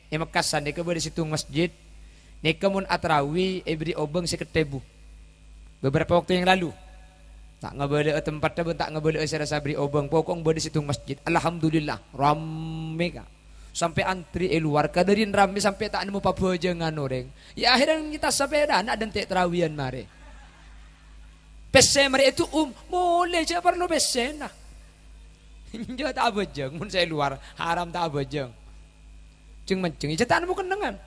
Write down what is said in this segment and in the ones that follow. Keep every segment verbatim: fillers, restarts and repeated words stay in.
È Mekkasân nèka bâdâ sèttong masjid, nèka mon atarawi èberri' obâng sèket èbu. Beberapa waktu yang lalu. Ta' ngabâlâ'â tempatta bân ta' ngabâlâ'â sè arassa aberri' obâng, pokok bâdâ sèttong masjid. Alhamdulillah, rammè, Ka'. Sampè' antri è lowar, kadhâddhiyân rammè sampè' ta' nemmo pabhâjângan orèng. Ya, akhèrra nyèta sapèdana dântè' tarawiyân marè. Pèssè marè ètu'um, molè jhâ' parlo pèssèna. Jhâ' ta' abhâjâng, mon sè è lowar, haram ta' abhâjâng. Jhâng-manjhâng, jhâ' ta' nemmo kennengngan.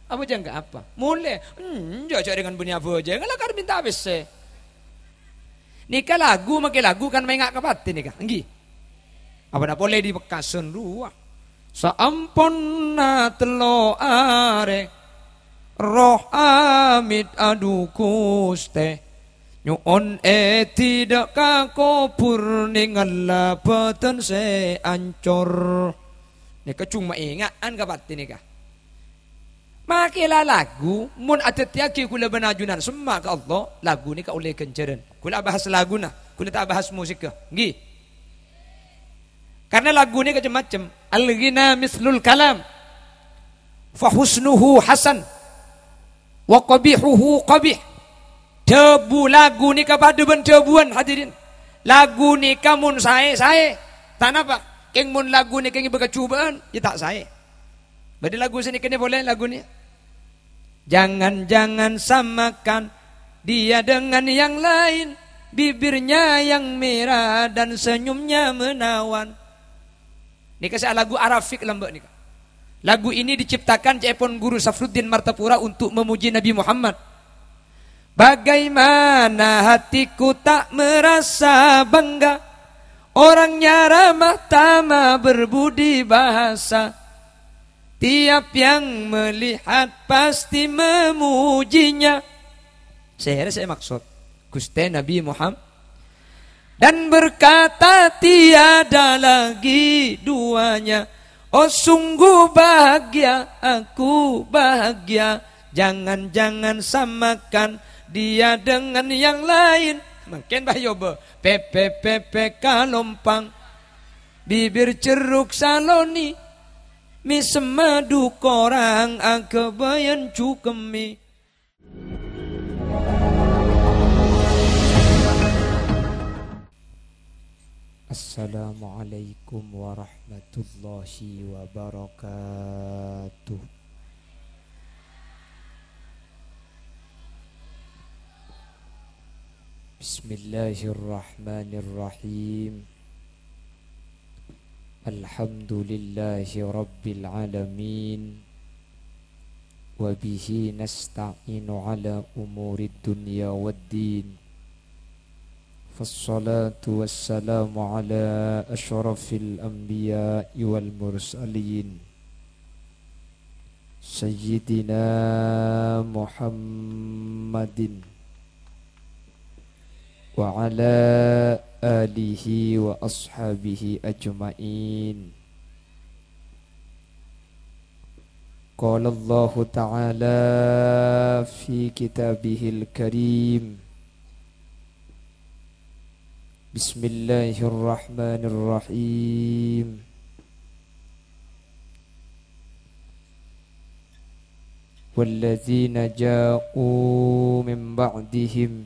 Abhâjâng ka apa? Molè. Enjâ', jhâ' rèng bânnè abhâjâng, lakar mènta pèssè. Nèka lagu, makè lagu kan maènga' ka patè nèka, ènggi? Apana polè è Mekkasân rowa. Saamponna tello arè, erroh amit, adhu Ghustè. Nyo'on èdhidhâ' ka kobhur, nèngalla bhâdhân sè ancor. Nèka coma ènga'an ka patè nèka. Makè la lagu, mon adhâddhiyâghi kaulâ bân ajunan semma' ka Allah, lagu nèka ollè ghânjhârân. Kaulâ abahas laguna, kaulâ ta' abahas musikka. Ènggi. Karna lagu nèka cem-macem. Al-ghina mislul kalam. Fa husnuhu hasan. Wa qabihuhu qabih. Dhâbu lagu nèka padâ bân dhâbuwân, hadirin. Lagu nèka mon saè, saè. Ta' napa? Kèng mon lagu nèka ngibâ kajhubâ'ân, ya ta' saè. Bâdâ lagu sanèka nè polè, lagu nè. Jangan-jangan samakan dia dengan yang lain, bibirnya yang merah dan senyumnya menawan. Nèka sè alagu Arafik lambâ' nèka. Lagu ini diciptakan ca'èpon Guru Safruddin Martapura untuk memuji Nabi Muhammad. Bagaimana hatiku tak merasa bangga, orangnya ramah tamah berbudi bahasa. Tiap yang melihat pasti memujinya. Sèra sè èmaksod? Ghustè Nabi Muhammad. Dan berkata, "Tiada lagi duanya. Oh, sungguh bahagia, aku bahagia. Jangan-jangan samakan dia dengan yang lain." Mangkèn bâ yobâ. Pèpè, pèpè kalompang. Bibir jeruk saloni. Mèsem madu korang aghâbâyân jhukemmè. Assalamualaikum warahmatullahi wabarakatuh. Bismillahirrahmanirrahim. Alhamdulillahi rabbil alamin. Wa bihi nasta'inu ala umurid dunya waddin. Fassalatu wassalamu ala asyrafil anbiya'i wal mursalin. Sayyidina Muhammadin wa ala alihi wa ashabihi ajma'in. Qala Allahu ta'ala fi kitabihil karim. Bismillahirrahmanirrahim. Walladzina ja'u min ba'dihim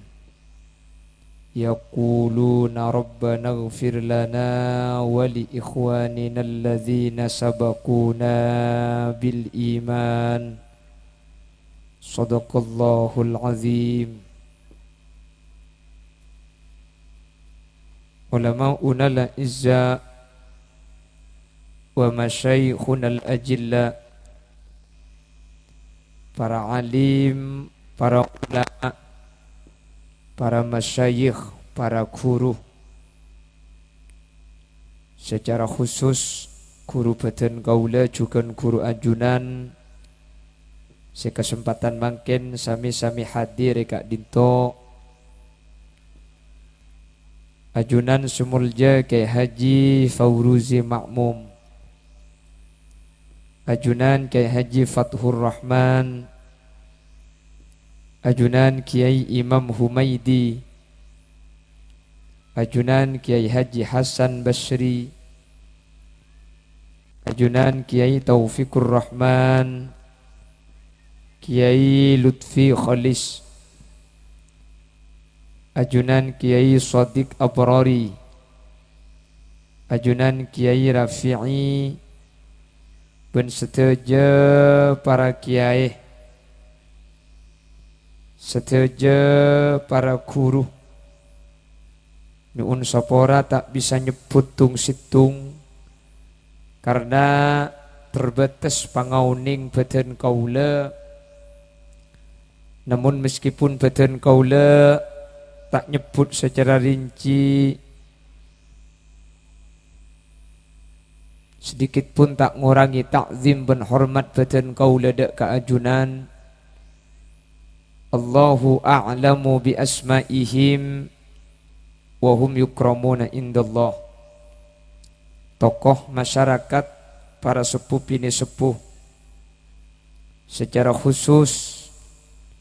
yaquluna rabbana ighfir lana wa li ikhwanina alladzina sabaquna bil iman. Shadaqallahul azim. Ulama'unal a'izza wa masyayikhunal ajilla, para alim, para ulama, para masyayikh, para guru. Secara khusus, guru bhâdhân kaulâ jhughân guru ajunan sè kasempadhân mangkèn sami-sami hadir è ka'dinto. Ajunan sè molja Kyai Haji Fauruzi Ma'mum, ajunan Kyai Haji Fathur Rahman, ajunan Kyai Imam Humaidi, ajunan Kyai Haji Hasan Basri, Ajunan Kiai Taufikur Rahman, Kiai Lutfi Khalis, ajunan Kiai Shadiq Abrari, ajunan Kiai Rafi'i, bân sadhâjâ para kiai, sadhâjâ para ghuru. Nyo'on sapora ta' bisa nyebbhut tong-settong, karna terbatas pangaonèng bhâdhân kaulâ. Namon, meskipun bhâdhân kaulâ ta' nyebbhut sacara rinci, sedikit pun ta' ngorangè ta'zim bân hormat bhâdhân kaulâ dâ' ka ajunan. Allahu a'lamu bi asma'ihim wa hum yukramuna indallah. Tokoh masyarakat, para seppo binè' seppo, secara khusus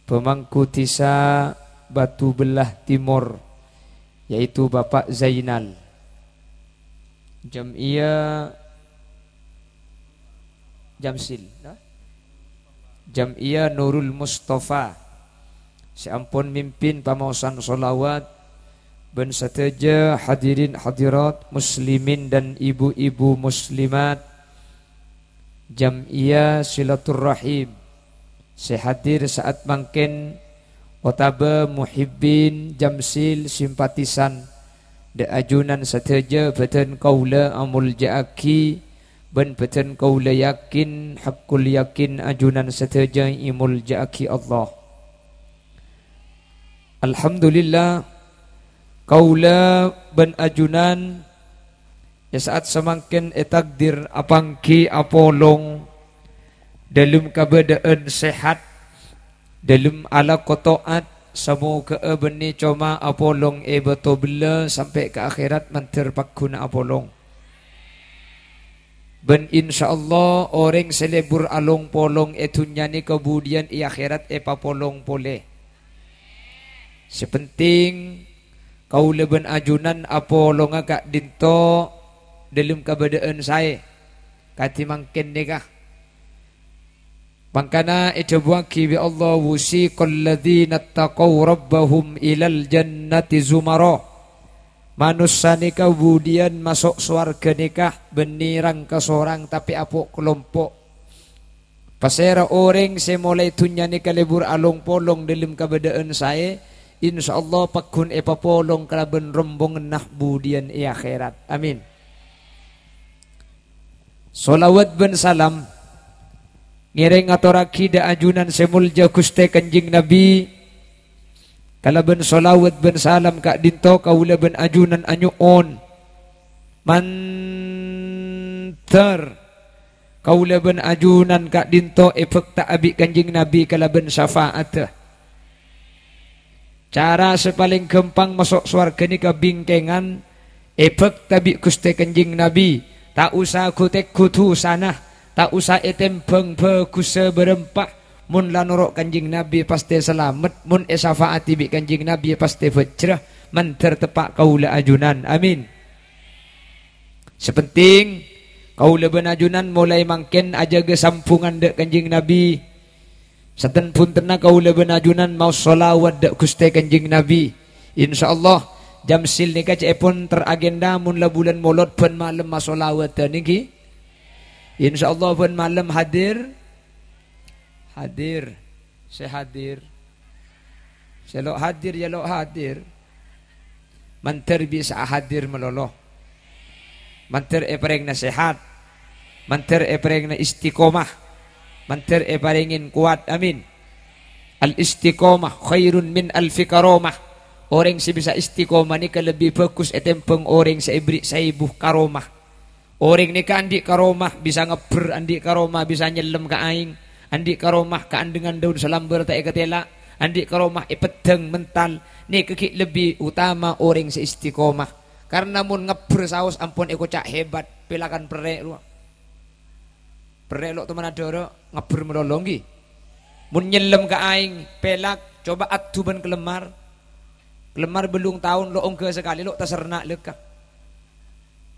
pemangku dhisa Batu Belah Timur, yaitu Bapak Zainal. Jam'iyah Jamsil, nah? Jam'iyah Nurul Mustafa sè ampon mimpin pamaosan sholawat, bân sadhâjâ hadirin hadirat muslimin dan ibu-ibu muslimat, Jam'iyah Silaturrahim sè hadir sa'at mangkèn, otabâ muhibbin Jamsil, simpatisan, dâ' ajunan sadhâjâ bhâdhân kaulâ amolja'aghi, bân bhâdhân kaulâ yakin, haqqul yakin, ajunan sadhâjâ èmolja'aghi Allah. Alhamdulillah, kaulâ bân ajunan è sa'at samangkèn ètakdir apangghi apolong dâlem kabâdâ'ân sehat, dâlem alako to'at, samoghâ'â bânnè coma apolong è bâto bellâ sampè' ka akhèrat mandhâr pagghun apolong. Bân insyaallah orèng sè lebur along-polong è dhunnya nèka budiyân è akhèrat èpapolong polè. Sè penting, kaulâ bân ajunan apolonga ka'dinto dâlem kabâdâ'ân saè, kadhi mangkèn nèka. Mangkana èdhâbuwaghi bi' Allah, "Wasiqal ladzina taqaw rabbahum ilal jannati zumara." Manossa nèka budiyân maso' sowarghâ nèka bânnè rang-kasorang, tapè apo'-kalompo'. Pasèra orèng sè molaè dhunnya nèka lebur along-polong dâlem kabâdâ'ân saè, insyaallah pagghun èpapolong kalabân rombonganna budiyân è akhèrat. Amin. Sholawat bân salam ngèrèng ngatorraghi dâ' ajunan sè molja Ghustè Kanjeng Nabi. Kalabân sholawat bân salam ka'dinto kaulâ bân ajunan anyo'on. Mandhâr kaulâ bân ajunan ka'dinto èbhâkta bi' Kanjeng Nabi kalabân syafa'adhâ. Cara sè palèng ghâmpang maso' sowarghâ nèka bingkèngan, èbhâkta bi' Ghustè Kanjeng Nabi, ta' osa ghu-tèghu dhusana, ta' osa ètèmbhâng bhâghussa bârâmpa. Mon la noro' Kanjeng Nabi, pastè salamet, mon èsafa'adhi bi' Kanjeng Nabi, pastè bhâjrâ, mandhâr teppa' kaulâ ajunan. Amin. Sè penting, kaulâ bân ajunan molaè mangkèn ajâgâ sambhungan dâ' Kanjeng Nabi. Saten-bhuntenna kaulâ bân ajunan maos sholawat dâ' Ghustè Kanjeng Nabi. Insyaallah, Jamsil nèka ca'èpon teragenda mon la bulân Molod bân malem masholawatan, ènggi? Insyaallah bân malem hadir. Hadir. Sè hadir. Sè lo' hadir, ya lo' hadir. Mandhâr bisa'a hadir malolo. Mandhâr èparèngana sehat. Mandhâr èparèngana istiqomah. Mandhâr èparèngè kowat. Amin. Al-istiqomah khairun min alfi karomah. Orèng sè bisa istiqomah nèka lebbi bhâghus ètèmbhâng orèng sè èberri' saèbu karomah. Orèng nèka andi' karomah bisa ngebbher, andi' karomah bisa nyellem ka aèng, andi' karomah kaandhengan daun salambâr ta' èkatèla', andi' karomah èpeddhâng mental, nèka ghi' lebbi utama orèng sè istiqomah. Karna mon ngebbher saos ampon èkoca' hebat, pèlakan perrè' rowa. Perrè' lo' toman adhârâ, ngebbher malolo, ènggi. Mon nyellem ka aèng, pèlak, coba addu bân kalemmar. Kalemmar bâllung taon lo' ongghâ sakalè, lo' taserna' lèka.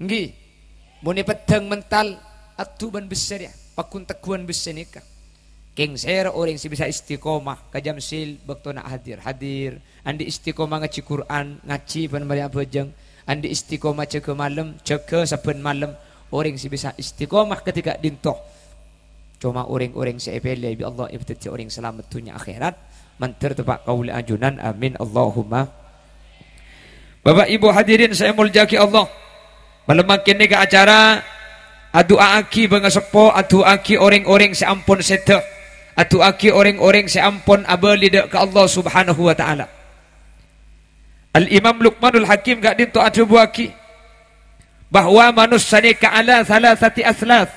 Ènggi. Mon èpeddhâng mental, Addu bân bessè rèya, paggun tegghuwân bessè nèka. Kèng sèra orèng sè bisa istiqomah ka jamsil bâktona hadir-hadir, andi' istiqomah ngajhi Qur'an, ngajhi bân marè abhâjâng, andi' istiqomah jâgâ malem, jâgâ sabbhân malem. Orèng sè bisa istiqomah ketika dinto, coma orèng-orèng sè èpèlè bi' Allah èpadhâddhi orèng salamet dhunnya akhèrat. Mandhâr teppa' kaulâ ajunan, amin, Allahumma. Bapa' Ibu hadirin sè èmoljâ'aghi Allah, malem mangkèn nèka acara adu'a'aghi bângaseppo, adu'a'aghi orèng-orèng sè ampon sèdhâ, adu'a'aghi orèng-orèng sè ampon abâli dâ' ka Allah Subhanahu wa Ta'ala. Al-Imam Luqmanul Hakim ka'dinto adhâbuwâghi bahwa manossa nèka ala salasati aslaf.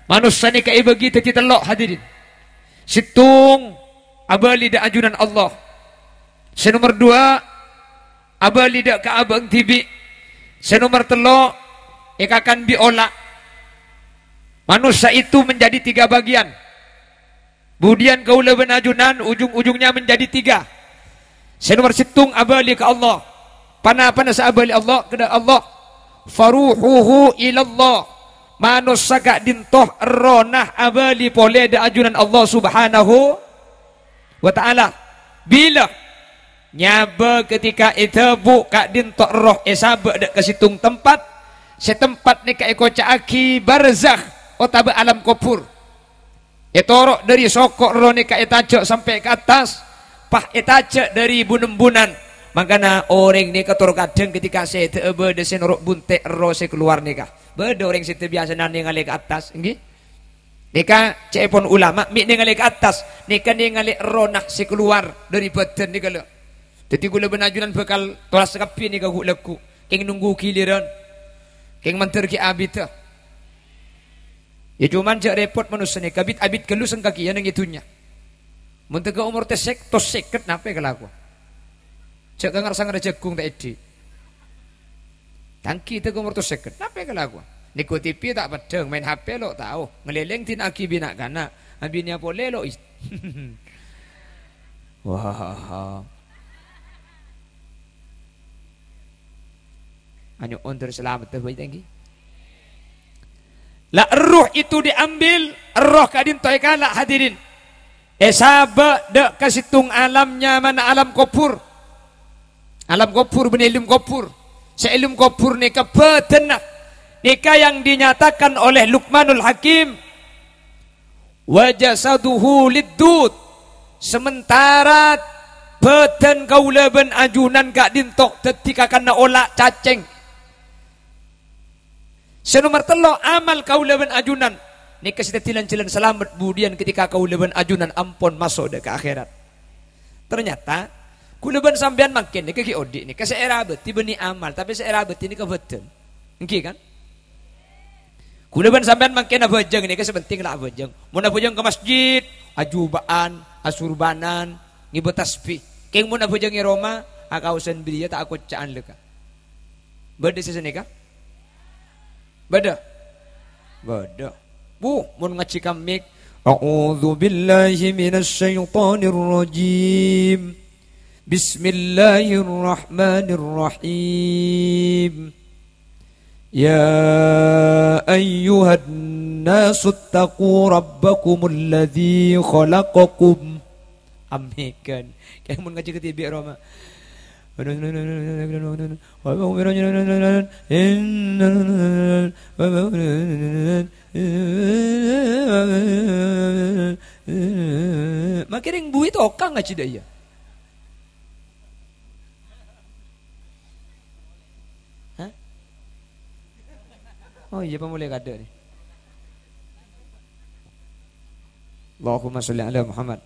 Manossa nèka èbâgi dhâddhi tello', hadirin. Sèttong abâli dâ' ajunan Allah. Sè nomer duwâ', abâli dâ' ka abâ'na dhibi'. Sè nomer tello', èkakan bi' ola'. Manossa itu menjadi tiga bagian. Budiyân kaulâ bân ajunan ujung-ujungnya menjadi tiga. Sè nomer sèttong abâli ka Allah. Ponapana sè abâli Allah, ka dâ' Allah. Faruhuhu ilallah. Manossa ka'dinto errohna abâli polè dâ' ajunan Allah Subhanahu wa Ta'ala. Bilâ? Nyabâ ketika èdhâbu ka'dinto erroh èsabâ' dâ' ka sèttong tempat. Sè tempat nèka èkoca'aghi barzakh otabâ alam kobhur. Ètoro' dâri soko' erroh nèka ètajâ' sampè' ka attas, pas ètajâ' dâri bun-embunan. Mangkana orèng nèka tor kadhâng ketika sèdhâ'â bâdâ sè noro' bunte' erroh sè kalowar nèka. Bâdâ orèng sè tabiyasana nèngalè ka attas, ènggi? Nèka ca'èpon ulama, mè' nèngalè ka attas, nèka nèngalè errohna sè kalowar dâri bâdân nèka, lho. Dhâddhi kaulâ bân ajunan bhâkal tolas kabbhi nèka ghu'-, lagghu', kèng nongghu giliran, kèng mandhâr ghi' abiddhâ. Yâ, coma jhâ' rèpot manossa nèka, bit-abit ghâllu sengka kèya neng è dhunnya. Mon tèghâ omor tessèk-, tos sèket, napè kalakowan? Jhâ' ka ngar-sangarra jhâghung ta' èdhi'. Tanggi tèghâ omor tos sèket, napè kalakowan? Nèghu T V ta' peddhâng, maèn H P lo' tao, ngalèlèng dina'aghi bi' na'-kana', abinèya polè lo' is-, wah. Anyo'on tor salamet, bhâi, tèngghi. La erroh itu diambil, erroh ka'dinto èkala', hadirin. Èsabâ' dâ' ka sèttong alam nyamana alam kobhur. Alam kobhur bânnè èlem kobhur. Sè èlem kobhur nèka bâdânna. Nèka yang dinyatakan oleh Luqmanul Hakim. "Wa jasaduhu liddud." Sementara bâdân kaulâ bân ajunan ka'dinto dhâddhi kakanna ola' cacèng. Sè nomer tello', amal kaulâ bân ajunan nèka sè dhâddhi lan-jhâlân salamet budiyân ketika kaulâ bân ajunan ampon maso' dâ' ka akhèrat. Ternyata, kaulâ bân sampèyan mangkèn nèka ghi' odi' nèka sè èrabâdhi bânnè amal, tapè sè èrabâdhi nèka bâdân. Ènggi, kan? Kaulâ bân sampèyan mangkèn abhâjâng nèka sè penting la abhâjâng. Mon abhâjâng ka masjid, ajuba'an, asurbanan, ngibâ tasbih. Kèng mon abhâjâng è roma, akaosan bâriyâ ta' akoca'an lèka. Bâdâ sè sanèka? Bâdâ? Bâdâ. Bu, mon ngajhi ka mik, "A'udzubillahi minasyaitonirrajim. Bismillahirrahmanirrahim. Ya ayyuhan nasu taqu rabbakumul ladzi khalaqakum." Amèkan. Kèng mon ngajhi ka dhibi' roma. Makè rèng buwi tokang ngajhi dâ' iyâ. Hah? Oh iyâ, pamolè kadâ' nè. Allahumma sholli ala Muhammad.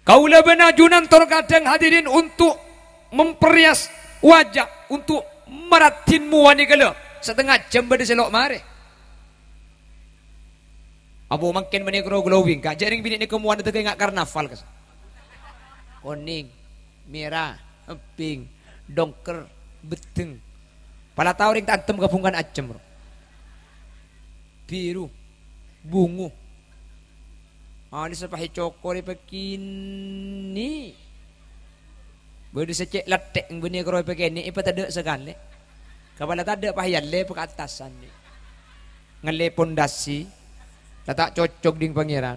Kaulâ bân ajunan tor kadhâng hadirin untuk memperhias wajah, untuk maraddhin mowana ghellâ'. Satengnga jhâm bâdâ sè lo' marè. Abu mangkèn bânnè karo glowing, Ka'. Jhâ' rèng binè' nèko mowana tèghâ ènga' karnaval, Ka'. Konèng, mèra, pink, dongker, bhâddheng. Pala tao rèng ta' antem ka bhungkana ajâm, ro. Biru, bungu. Alè sè pahè cokor èpakènè'. Bâdâ sè cè' lathè' bânnè karo èpakènè', èpatadâ' sakalè. Kapala tadâ' pahè yallè pakattasan. Ngallè pondasi, la ta' cocok dhing Pangèran.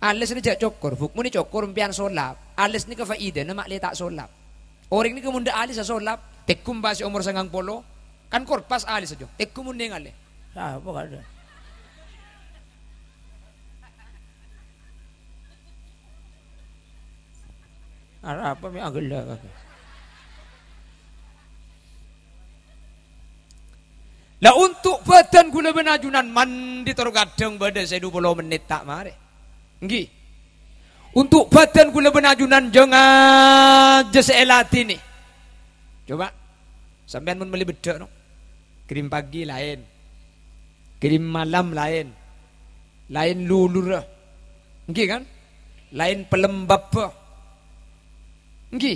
Alès nè jhâ' cokor, Bu. Mon ècokor empèyan solap. Alès nèka faèdana ma'lè ta' solap. Orèng nèka mon dâ' alès solap, tègghum pas sè omor sangang polo, kan korpas alès aja. Tègghum mon nèngalè. Apa kadhâ'? Arapa mè' aghellâ'? La onto' bhâdhân ghulâ bân ajunan mandhi tor kadhâng bâdâ sè du polo mennit ta' marè. Èngghi. Onto' bhâdhân ghulâ bân ajunan jhâ-ngajhâ sè èladhinè. Coba, sampèyan mon mellè beddhâ', no? Kirim pagi laèn. Kirim malam laèn. Laèn lulurra. Èngghi, kan? Laèn pelembabbhâ. Èngghi.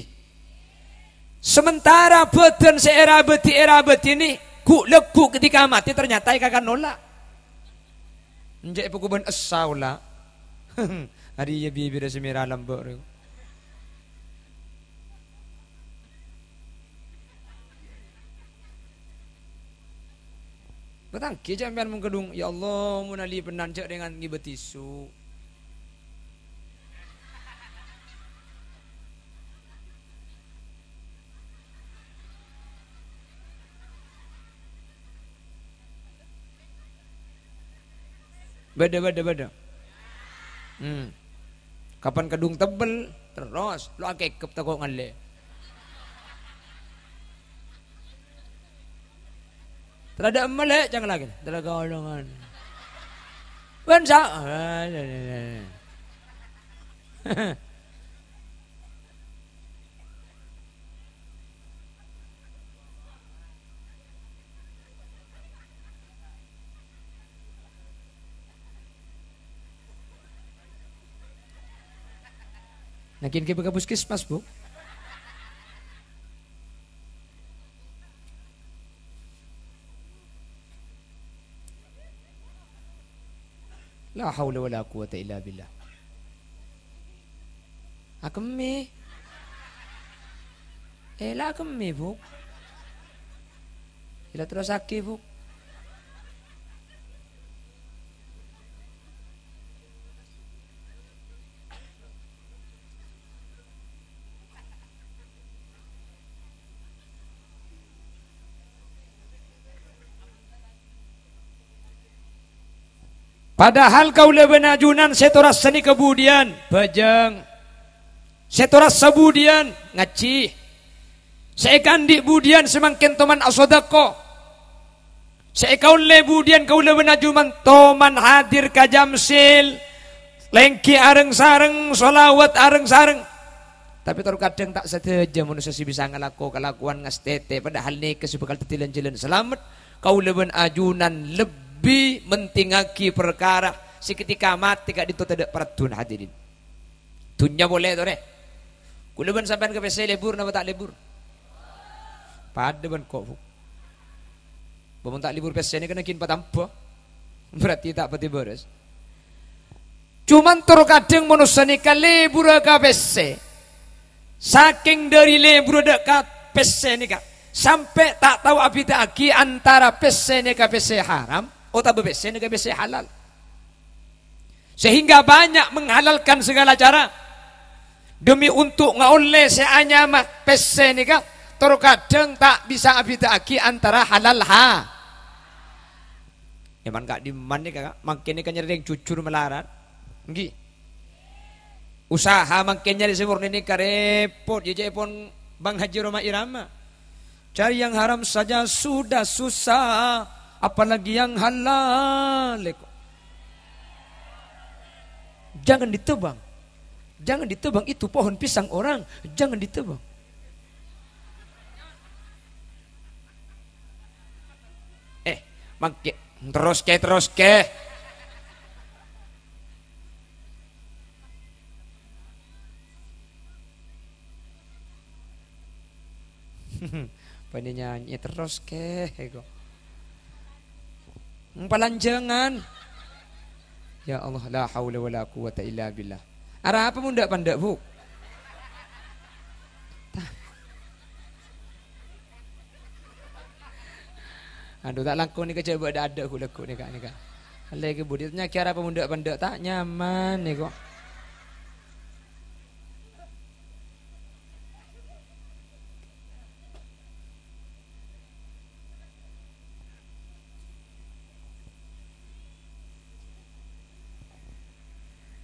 Sementara bhâdhân sè èrabâdhi-èrabâdhinè, ghu'-lagghu' ketika matè ternyata èkakan nola'. Enjâ' èpakobân essa ola'. Arèya bibirra sè mèra lambâ' rè. Bâtanggi jhâ' sampèyan mon kadhung, "Ya Allah, mon ali pennan jhâ' rèngan ngibâ tisu." Bâdâ, bâdâ, bâdâ. Hmm. Kapan kadhung tebbel, terros lo' akèkep tako' ngallè. Tadâ' emmèlè cang lagi. Tadâ' kaolongan. Bân sa-, Nangkèn ghibâ ka puskesmas, Bu. La haula wala quwwata illa billah. Akemmè. Eh, la akemmè, Bu. Èla terrossaghi, Bu. Padahal kaulâ bân ajunan sè toras sanèka budiyân, bhâjâng. Sè toras budiyân, ngajhi. Sè èkaandi' budiyân sè mangkèn toman asodako. Sè èkaollè budiyân kaulâ bân ajunan toman hadir ka Jamsil, lèngghi areng-sareng, sholawat areng-sareng. Tapè tor kadhâng ta' sadhâjâ manossa sè bisa ngalako kalakowan ngastètè, padahal nèka sè bhâkal dhâddhi lan-jhâlân salamet. Kaulâ bân ajunan lebbi mentingngaghi parkara sè ketika matè ka'dinto tadâ' paraddhuna, hadirin. Dhunnya polè, torè. Kaulâ bân sampèyan ka pèssè lebur napa ta' lebur? Padâ bân ko', Bu. Bâ mon ta' lebur pèssè nèka nangkèn patambâ. Berarti ta' patè bârâs. Coma tor kadhâng manossa nèka leburra ka pèssè. Sakèng dhâri leburra dâ' ka pèssè nèka, sampè' ta' tao abhidhâ'aghi antara pèssè nèka pèssè haram otabâ pèssè nèka pèssè halal. Sehingga banyak menghalalkan segala cara demi untuk ngaollè sè anyama pèssè nèka, tor kadhâng ta' bisa abhidhâ'aghi antara halal ha-, Èman ka'dimman nèka, Ka'? Mangkèn nèka nyarè rèng jujur malarat. Èngghi. Usaha mangkèn nyarè sè mornè nèka rèpot, yâ ca'èpon Bang Haji Rhoma Irama. Cari yang haram saja sudah susah, apalagi yang halal, èko. Jangan ditebang. Jangan ditebang itu pohon pisang orang. Jangan ditebang. Eh, mangkè, terroskè, terroskè. Panè nyanyi terroskè, kok. Palanjhângan. Ya Allah, la haula wala quwwata illa billah. Arapa mon dâ' pandâ', Bu? Adhu, ta' langkong nèka jhâ' bâdâ adâ' ghu-lagghu nèka, nèka. Alè' ghi' budi nyakèya arapa mondhâ' pandhâ' ta' nyaman nèko.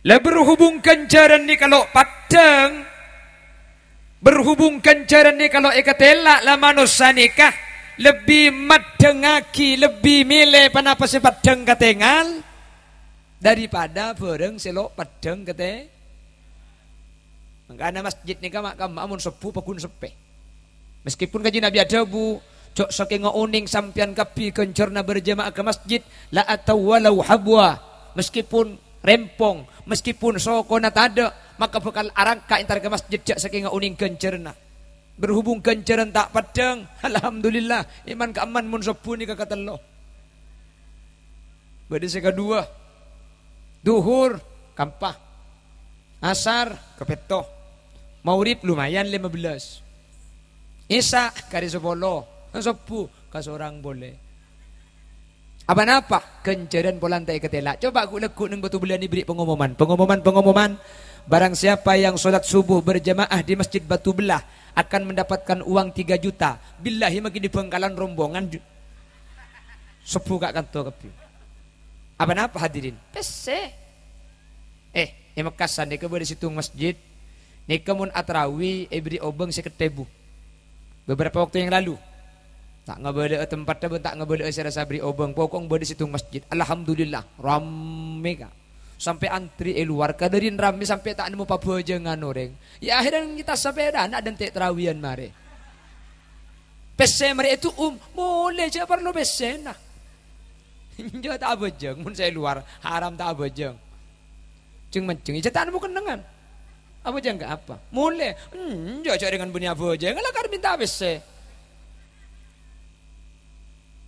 La berhubung ghânjhârân nèka lo' paddhâng, berhubung ghânjhârân nèka lo' èkatèla, la manossa nèka lebbi maddhângaghi, lebbi mèlè ponapa sè paddhâng katèngal daripada bhârâng sè lo' paddhâng katè-, Mangkana masjid nèka ma' kamma mon sobbhu paggun seppè. Meskipun Kanjeng Nabi adhâbu, "Jhâ' sakènga onèng sampèyan kabbhi ghânjhârânna berjamaah ka masjid, la atau walau habwa." Meskipun rèmpong, meskipun sokona tadâ', maka bhâkal arangka entar ka masjid jhâ' sakènga onèng ghânjhârânna. Berhubung ghânjhârân ta' paddhâng, alhamdulillah, èman-ka'emman mon sobbhu nèka katello. Bâdâ sè kaduwâ. Dhuhur, kampa. Asar, kapètto. Maghrib lumayan lèma bellâs. Isya, karè sapolo. Sobbhu, kasorang polè. Apa-napa? Ghânjhârân polana ta' èkatèla. Coba ghu-lagghu neng Batubelah nèka èberri' pengumuman. Pengumuman, pengumuman. Barang siapa yang sholat subuh berjamaah di Masjid Batubelah akan mendapatkan uang tiga juta. Billahi, maghi è Bangkalan rombongan ju-, sobbhu ka' kanto kabbhi. Apa-napa, hadirin? Pèssè. Eh, è Mekkasân nèka bâdâ sèttong masjid. Nèka mon atarawi èberri' obâng sèket èbu. Beberapa waktu yang lalu. Ta' ngabâlâ'â tempatta bân ta' ngabâlâ'â sè arassa aberri' obâng. Pokok bâdâ sèttong masjid. Alhamdulillah, rammè, Ka'. Sampè' antri è lowar, kadhâddhiyân rammè sampè' ta' nemmo pabhâjângan orèng. Ya, akhirnya ngètas sapèdana dântè' tarawiyan marè. Pèssè marè ètu'um, molè jhâ' parlo pèssèna. Enjâ' ta' abhâjâng, mon sè è lowar, haram ta' abhâjâng. Jeng-manjeng, jhâ' ta' nemmo kennengngan. Abhâjâng ka' apa? Molè. Enjâ', jhâ' rèngan bânnè abhâjâng, la kar mènta pèssè.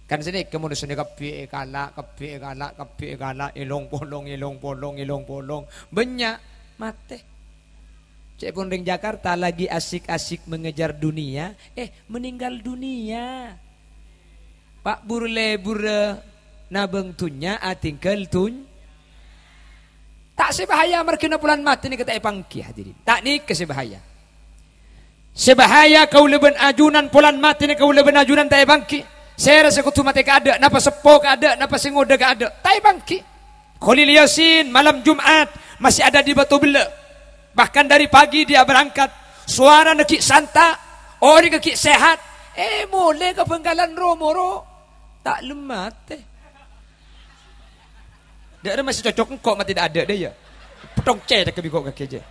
Kan sanèka manossa nèka kabbhi èkala', kabbhi èkala', kabbhi èkala', èlong-polong, èlong-polong, èlong-polong. Bânnya' matè. Ca'èpon rèng Jakarta lagi asik-asik mengejar dunia, eh, meninggal dunia. Pa' bur-lebburrâ nabâng dhunnya, atèngghâl dhun-, Ta' sè bahaya marghâna polana matè nèka ta' èpangghi, hadirin. Ta' nèka sè bahaya. Sè bahaya kaulâ bân ajunan polana matè nèka kaulâ bân ajunan ta' èpangghi. Sèra sè kodhu matè kaadâ', napa seppo kaadâ', napa sè ngodâ kaadâ', ta' èpangghi. Khalil Yasin malam Jumat masih ada di Batu Bella. Bahkan dari pagi dia berangkat. Sowarana ghi' santa', orèngnga ghi' sehat. Eh, molè ka Bangkalan ro-moro. Ta' lem matè. Dâ' remma sè cocok engko' matè dâ'-adâ' dâ' iyâ. Pettong cè' tekka bi' ko' kakè jâ.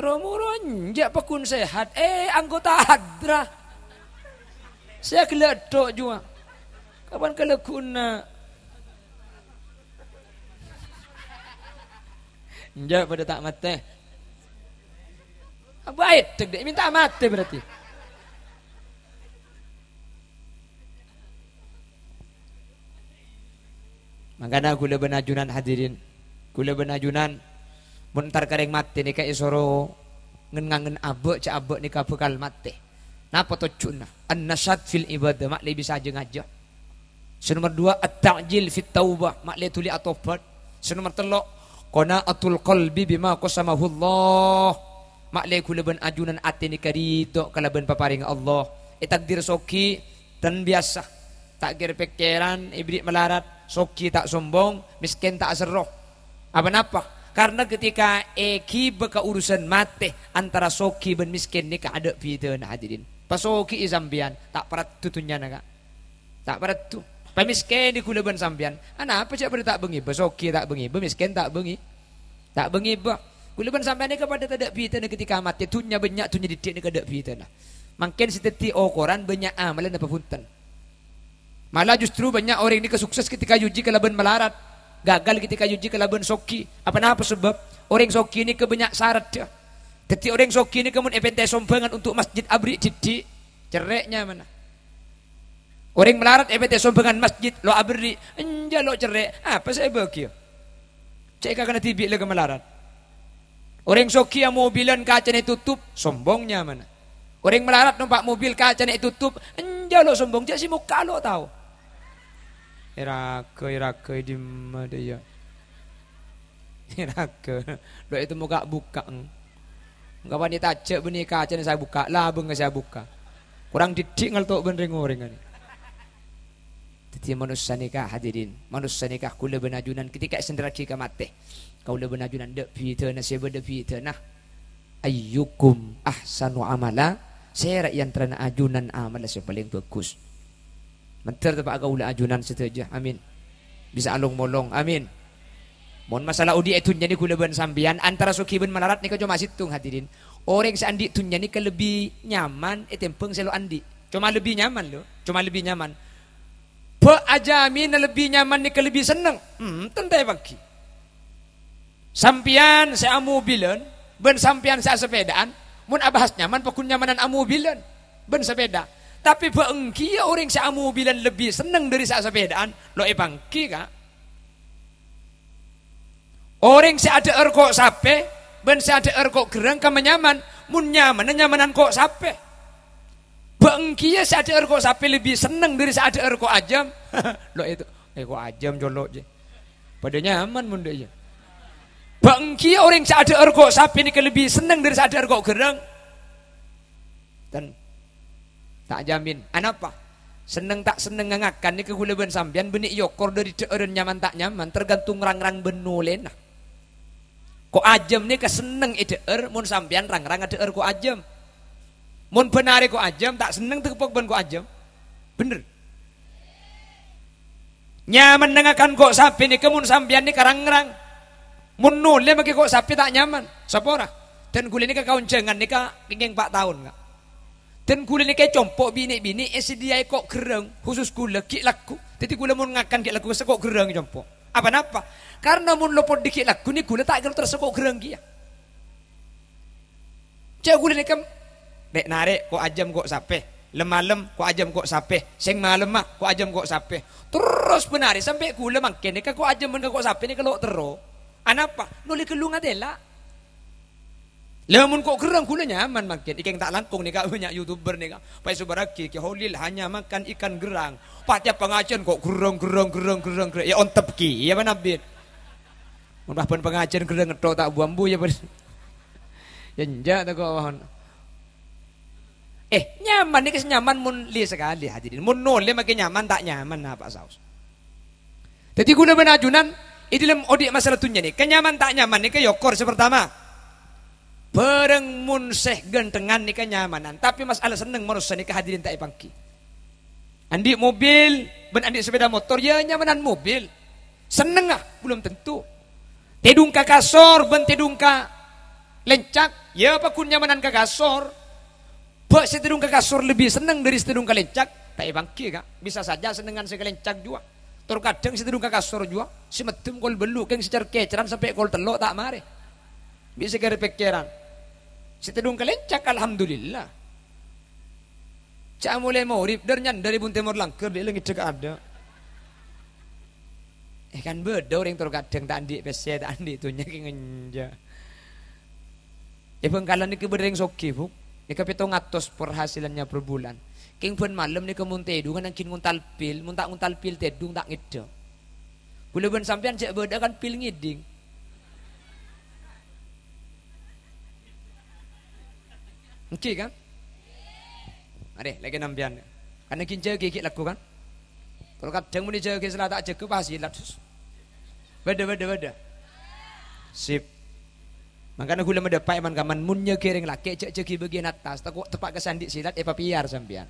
Ro-moro enjâ' paggun sehat, eh, anggota hadra. Sè aghellâ' tho' jhuwa. Kapan kalagghuna? Enjâ' padâ ta' matè. Abâ' èdhek, dâ' mènta matè berarti. Mangkana kaulâ bân ajunan hadirin, kaulâ bân ajunan, mon entar ka rèng matè nèka èsoro ngen-ngangen abâ', jâ' abâ' nèka bhâkal matè. Napa tojjhuna? An-nasyat fil ibadah, ma'lè bisa jâ-ngajâ. Sè nomer dua, at-ta'jil fit taubah, ma'lè dhuli atobhât. Sè nomer tello', qana'atul qalbi bima qasamahullah. Ma'lè kaulâ bân ajunan atè nèka ridho kalabân paparèngnga Allah. Ètakdir soghi, dhân biyasa. Ta' kèr-pèkkèran, èberri' malarat, soghi ta' sombong, mèskèn ta' aserro. Apa-napa? Karna ketika èghibâ ka urusan matè, antara soghi bân mèskèn nèka adâ' bhidhâna, hadirin. Pasoghi'i sampèyan, ta' paraddhu dhunnyana, Ka'. Ta' paraddhu. Pamèskènè kaulâ bân sampèyan. Anapa jâ' padâ ta' bângèbâ? Soghi ta' bângèbâ, mèskèn ta' bângè-, ta' bângèbâ. Kaulâ bân sampèyan nèka padâ tadâ' bhidhâna ketika matè. Dhunnya bânnya', dhunnya dhiddhi' nèka tadâ' bhidhâna. Mangkèn sè dhâddhi okoran bânnya' amalan apa bhunten. Malah justru bânnya' orèng nèka sukses ketika èuji kalabân malarat, gagal ketika èuji kalabân soghi. Apa napa sabâb? Orèng soghi nèka bânnya' saradda. Dhâddhi orèng soghi nèka mon èpènta'è sombhângan untuk masjid aberri' dhiddhi', cerrè' nyamana. Orèng malarat èpènta'è sombhângan masjid, lo' aberri', enjâ' lo' cerrè', apa sè èbâgiyâ? Cè' kakana dhibi' la ghâ' malarat. Orèng soghi amobilan kacana ètotop, sombong nyamana. Orèng malarat nompa' mobil kacana ètotop, enjâ' lo' sombong, jâ' sè mokka' lo' tao. Èraghâ, èraghâ, è dimma dâ' iyâ? Èraghâ. Lo' ètemmo ka'-bukka'. Engko' panèka jâ' bânnè kacana sè abukka', labângnga sè abukka'. Korang dhiddhi' ngalto' bân rèng-orèng anè. Dhâddhi manossa nèka, hadirin, manossa nèka kaulâ bân ajunan ketika èsenderraghi ka matè. Kaulâ bân ajunan dâ' bhidhâna sè bâdâ bhidhâna. Ayyukum ahsanu amala, sèra è antarana ajunan amalla sè palèng bhâghus. Mandhâr tepa'a kaulâ ajunan sadhâjâ. Amin. Bisa along-molong. Amin. Mon masalah odi' è dhunnya nè kaulâ bân sampèyan, antara soghi bân malarat nèka coma sèttong, hadirin. Orèng sè andi' dhunnya nèka lebbi nyaman ètèmbhâng sè lo' andi'. Coma lebbi nyaman, lo. Coma lebbi nyaman. Bâ' ajâmina lebbi nyaman nèka lebbi senneng? Hmm, tentu èpangghi. Sampèyan sè amobilan bân sampèyan sè asapèdaan, mon abahas nyaman, pagghun nyamanan amobilan bân sapèda. Tapè bâ' èngghiyâ orèng sè amobilan lebbi senneng dâri sè asapèdaan, lo' èpangghi, ka'. Orèng sè adhâ'âr ko' sapè bân sè adhâ'âr ko' gherrâng kamma nyaman, mon nyamana nyamanan ko' sapè. Bâ' èngghiyâ sè adhâ'âr ko' sapè lebbi senneng dâri sè adhâ'âr ko' ajâm. Lo' èto, eh, ko' ajâm colo' jâ. Padâ nyaman mon dâ' iyâ. Bâ' èngghiyâ orèng sè adhâ'âr ko' sapè nèka lebbi senneng dâri sè adhâ'âr ko' gherrâng. Ten-, ta' jamin. Anapa? Senneng ta' sennengnga ngakan nèka kaulâ bân sampèyan bânnè èokor dâri dhâ'ârân nyaman ta' nyaman, tergantung rang-rang bân nolèna. Ko' ajâm nèka senneng èdhâ'âr mon sampèyan rang-rang adhâ'âr ko' ajâm. Mon bân arè ko' ajâm, ta' senneng teppo' bân ko' ajâm. Bhender. Nyamanna ngakan ko' sapè nèka mon sampèyan nèka rang-rang. Mon nolè makè ko' sapè ta' nyaman. Sapa ora? Dan kaulâ nèka kaonjhângan nèka kèngèng pa' taon, ka'. Dan kaulâ nèka ècompo' bi' nè'-binè' èsadhiyâi ko' gherrâng, khusus kaulâ, ghi' lagghu. Dhâddhi kaulâ mon ngakan ghi' lagghu sè ko' gherrâng ècompo'. Apa napa? Karna mon lopot dâggi' lagghu nè kaulâ ta' kèra terro sè ko' gherrâng kèya. Jâ' kaulâ nèka, rè'-narè' ko' ajâm ko' sapè, lem-malem ko' ajâm ko' sapè, sèng malemma ko' ajâm ko' sapè. Terros bân arè sampè' kaulâ mangkèn nèka ko' ajâm bân ko' sapè nèka lo' terro. Anapa? Nolè ghâllu ngatèla'. Lah, mon ko' gherrâng kaulâ nyaman mangkèn. Èkèng ta' langkong nèka, bânnya' YouTuber nèka. Pas èsobarraghi, Kè Holil hanya makan ikan gerang. Pas tèyap pangajhiyân ko' gherrâng, gherrâng, gherrâng, gherrâng, gherrâng. Yâ ontep kèya bân abit. Mon pas bân pangajhiyân gherrâng ngetthok ta' bu-ambu yâ, bân. Yâ enjâ' tako' pon. Eh, nyaman nèka sè nyaman mon lè sakalè, hadirin. Mon nolè makè nyaman, ta' nyaman, napa saos? Dhâddhi, kaulâ bân ajunan, è dâlem odi' masalah dhunnya nèka, nyaman ta' nyaman nèka èokor sè partama. Bhârâng mon sè ghânthengan nèka nyamanan, tapè masalah senneng manossa nèka hadirin ta' èpangghi. Andi' mobil bân andi' sepeda motor, yâ nyamanan mobil. Sennengnga belum tentu. Tèdung ka kasor bân tèdung ka lèncak, yâ pagghun nyamanan ka kasor. Bâ' sè tèdung ka kasor lebbi senneng dâri sè tèdung ka lèncak, ta' èpangghi, ka'. Bisa saja sennengngan sè ka lèncak juwa. Tor kadhâng sè tèdung ka kasor juwa, sè mèddem kol bâllu', kèng sè cèr-kècèran sampè' kol tello' ta' marè. Bi' sè kèra pèkkèran. Sè tèdung ka lèncak, alhamdulillah. Jâ' molaè maghrib, dâr-nyandâr è bun tèmor langghâr, dhi' la ngèdhek adâ'. Eh, kan bâdâ orèng tor kadhâng ta' andi' pèssè, ta' andi' dhunnya, kèng enjâ'. È Bhângkalan nèka bâdâ rèng soghi, Bu. Nèka pèttong atos penghasilannya per bulan. Kèng bân malem nèka mon tèdungan èngghi ngontal pil, mon ta' ngontal pil tèdung ta' ngèdhek. Kaulâ bân sampèyan jâ' bâdâ kan pil ngèdhing. Èngghi kan? Arè, lagi sampèyan. Kan èngghi jâgâ ghi' lagghu kan? Kalau kadhâng mon èjâgâ sala ta' jâgâ pas silat. Bâdâ, bâdâ, bâdâ. Sip. Mangkana kaulâ madâpa' è man-kamman, mon nyaghi rèng lakè' jâ' jâghi bâgiyân attas, tako' teppa' ka sè andi' silat èpapèyar sampèyan.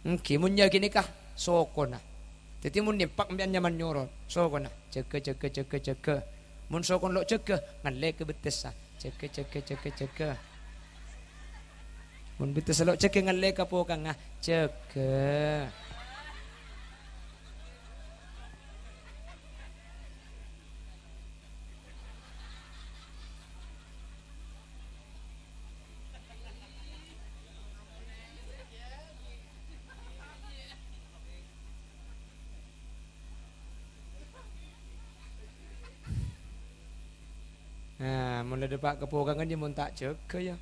Èngghi, mon nyaghi nèka sokona. Dhâddhi mon nèmpak sampèyan nyaman nyoro, sokona. Jâgâ, jâgâ, jâgâ, jâgâ. Mon sokon lo' jâgâ, ngallè ka bettessa. Jâgâ, jâgâ, jâgâ, jâgâ. Mon bettessa lo' jâgâ, ngallè ka pokangnga. Jâgâ. Nah, Mon la dâpa' ka pokangan, ya mon ta' jâgâ, ya.